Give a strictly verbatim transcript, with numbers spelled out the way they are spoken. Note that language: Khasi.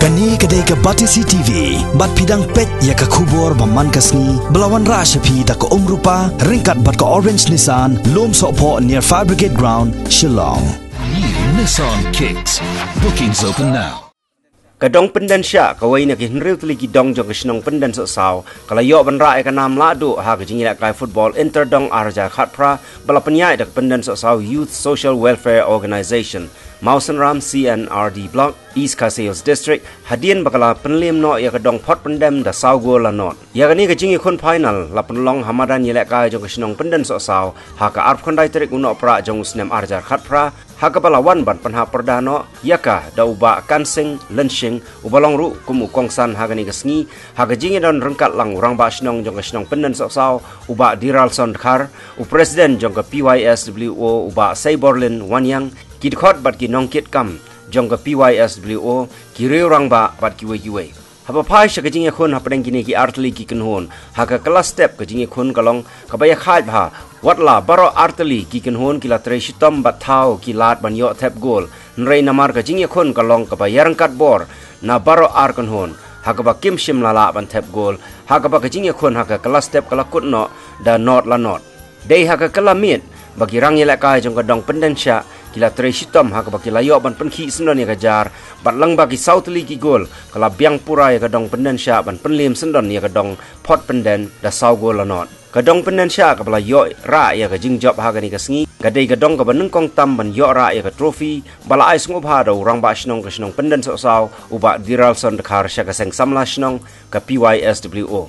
Kane ka dei ka Batesi T V, bad phi dang peit ïa ka khubor ba man ka sngi, ba la wanrah sha phi da ka Umrupa, ryngkat bad ka Orange Nissan, Lumsohphoh near Fire Brigade Ground, Shillong. New Nissan Kicks. Bookings open now. Ka dong Pynden Shah, kawei na ki hynriew tylli ki dong jong ka shnong Pynden Sohsaw, ka la ïoh ban rah ïa ka nam lahduh ha ka jingïalehkai football Inter Dong ar hajar khatphra, ba la pynïaid da ka Pynden Sohsaw Youth Social Welfare Organisation, Mawsynram C and R D Block, East Khasi Hills District, hadien ba ka la pynliem noh ïa ka dong Phot Pynden da saw gol la not. Ïa kane ka jingïakhun final la pynlong ha madan ïalehkai jong ka shnong Pynden Sohsaw, ha ka arphew khyndai tarik u Nohprah jong u snem ar hajar khatphra, ha kaba la wan ban pynhap pyrda noh ïa ka da u Bah Kansing Lynshing, uba long ruh kum u kongsan ha kane ka sngi, ha ka jingïadon ryngkat lang u rangbah shnong jong ka shnong Pynden Sohsaw, u Bah Diralson Dkhar, u president jong ka P Y S W O, u Bah Seiborlin Waniang, ki dkhot bad ki nongkitkam jong ka P Y S W O, ki riew rangbah bad kiwei kiwei. Haba phai sha ka jingïakhun hapdeng kine ki artylli ki kynhun, ha ka kylla step ka jingïakhun ka long kaba ïakhaid bha, wat la baroh artylli ki kynhun ki la trei shitom bad thaw ki lad ban ïoh thep gol. Hynrei namar ka jingïakhun ka long kaba ïaryngkat bor na baroh ar kynhun, ha kaba kim shym la lah ban thep gol, ha kaba ka jingïakhun ha ka kylla step ka la kut noh da not la not. Dei ha ka kylla miet ba ki rangïalehkai jong ka dong Pynden Shah ki la trei shitom ha kaba ki la ïoh ban pynkhih syndon ïa ka jar, bad lyngba ki saw tylli ki gol ka la biang pura ïa ka dong Pynden Shah ban pynliem syndon ïa ka dong Phot Pynden da saw gol la not. Ka dong Pynden Shah kaba la ïoh rah ïa ka jingjop ha kane ka sngi, ka dei ka dong kaba nyngkong tam ban ïoh rah ïa ka trophy, ba la ai sngewbha da u rangbah shnong ka shnong Pynden Sohsaw, u Bah Diralson Dkhar, sha ka seng samla shnong ka P Y S W O.